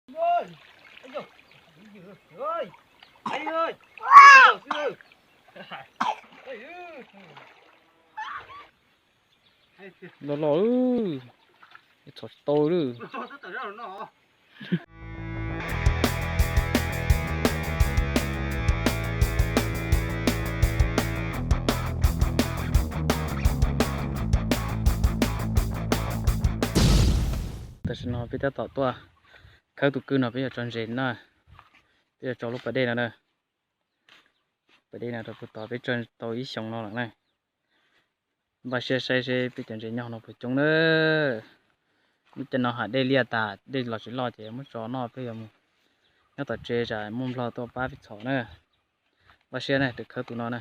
Loj loj, txhom tsis tau li. Tam sim no peb tab tom tuaj khawb tus kwj no peb yuav tso ntses na. Peb yuav tso lub pas dej no na. Pas dej no rau puag tod peb tso tau ib xyoos no lawm na. Npaj siab saib seb peb cov ntses nyob hauv no puas coob na. Lub caij no hais dej liaj tas, dej los tsis loj ces muab tso noj, peb yuav mus nyob tom tsev tsam muaj nplog tuaj pab peb txhom na. Npaj siab na, tus khawb tus no na.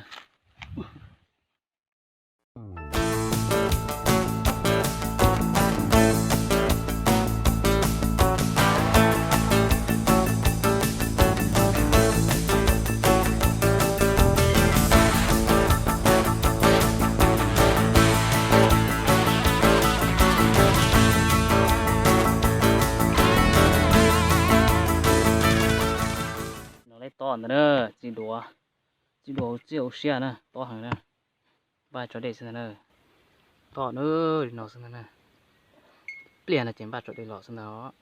No leb tob ntawd na, txij duav, txij duav txij hauv siab na, tob heev na. Npaj tso dej xwb ntag na. Tob na, li no xwb ntag na. Pliag no ces npaj tso dej los xwb ntag.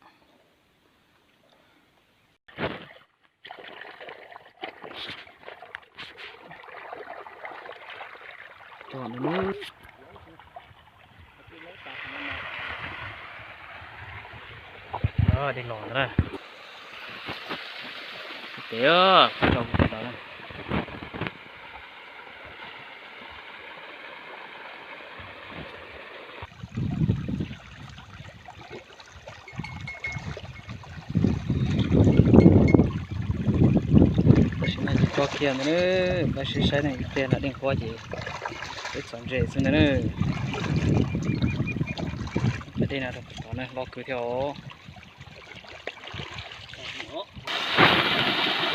Dej los ntag na. Tes, tso ntawd. Tam sim no ces tso kiag ntawd na, npaj siab saib ne, ib pliag los dej nqhuab ces peb txhom ntses xwb ntag na. Pas dej no rau tom no loj kawg thiab os.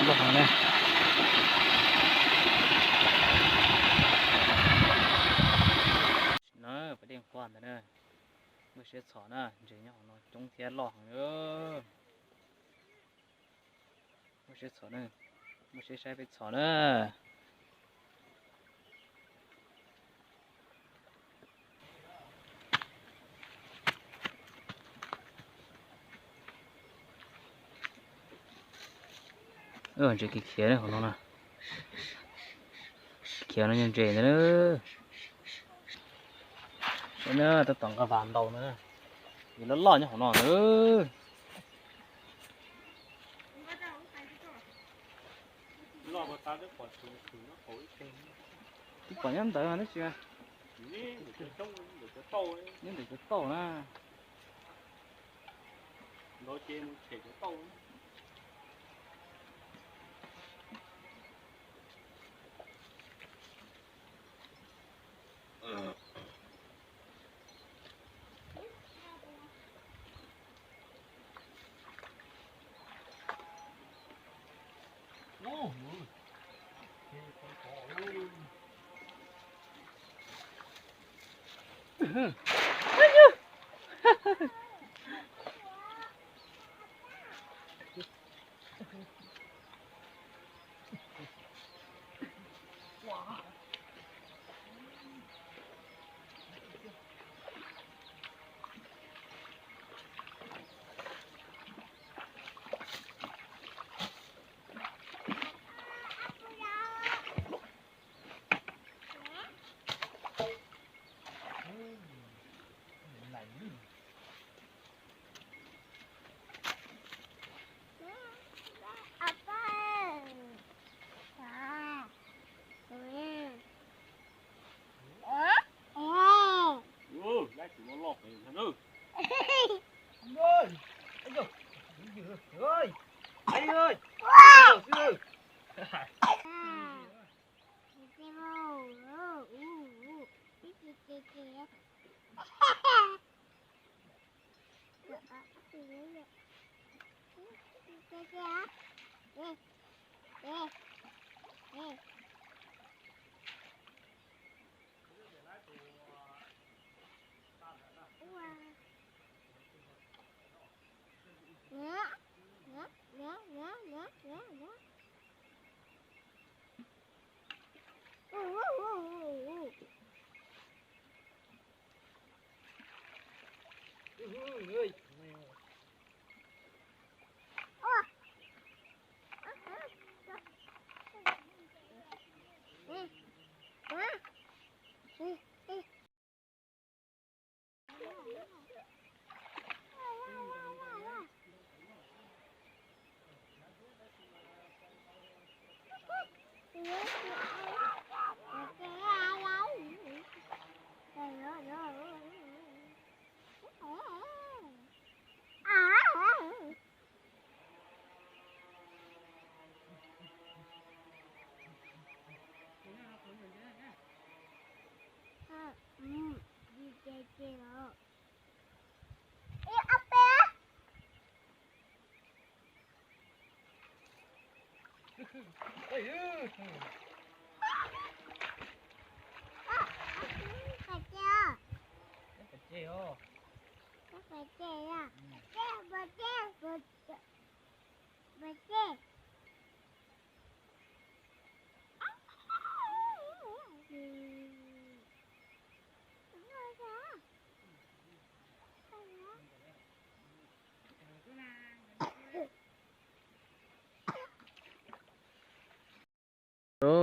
Loj heev na. Tam sim no pas dej nqhuab ntawd na, npaj siab txhom na, ntses nyob hauv no coob thiab loj heev na. Muaj siab txhom na, muaj siab saib peb txhom na. Ntses khiav khiav hauv no na, khiav no yog ntses ntag na. Saib na, tab tom nqa vas ntaus na, es loj loj nyob hauv no na. Twb pom nyob ntawd tab sis nyob ntawm cov tauj na.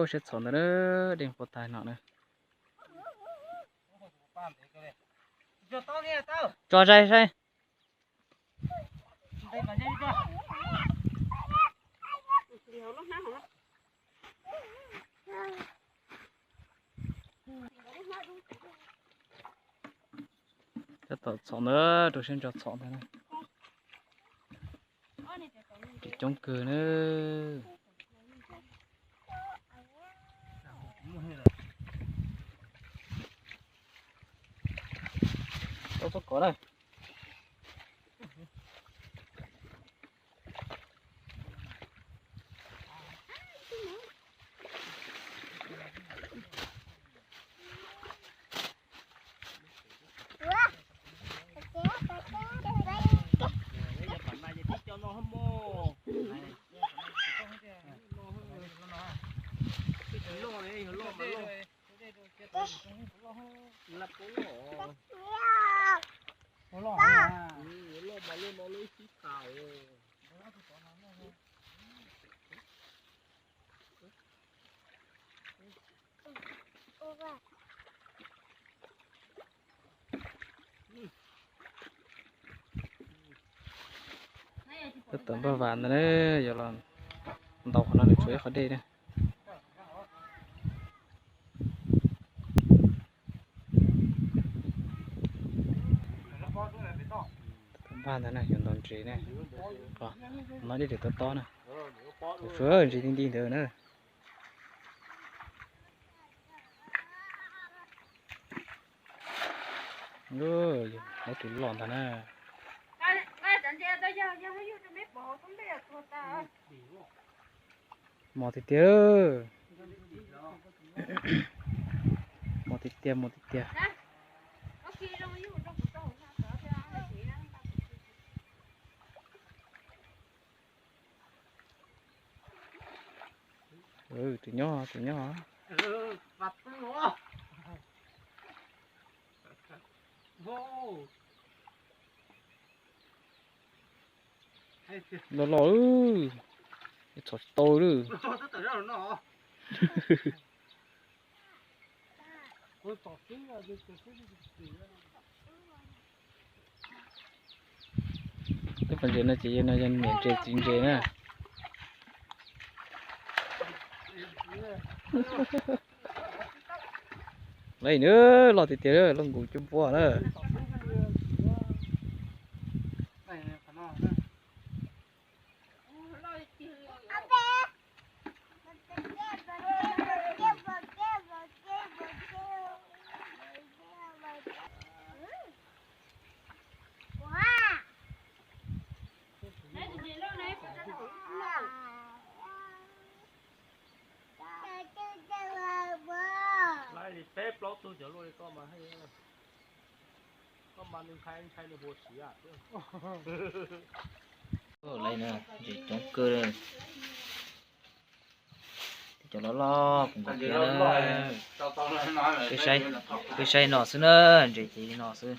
Siab txhom ntawd na, dej npua tag no na. Tso saib saib. Tab tom txhom ntawd, rau siab ntso txhom ntawd na. Coob kawg na. Txhob kov na. Tab tom npaj vas ntawd na, yuav los ntaus qhov no nws tshuav ib qhov dej na. Npaj ntawd na, yuav ntaus ntses na. Qhov no dej tseem tob tob na. Tshuav ntses ti nti ntawd na. Muab tus loj ntag na. Mos tiag tiag, mos tiag tiag, mos tiag tiag. Tus nyob, tus nyob. Loj loj, txhom tsis tau lawm. Ib qho ntses no ces yog niam ntses txiv ntses na. Lawm na, loj tiag tiag, loj nkaus cuaj npuaj na. Lawv li peb plaub tug cov luaj li koj mas, koj mas nws ntshai ntshai nws huas siav thiab. Lawm na, ntses coob kawg. Cov loj loj kuv nkaus thiab na. Peb saib no xwb na, ntses ces li no xwb.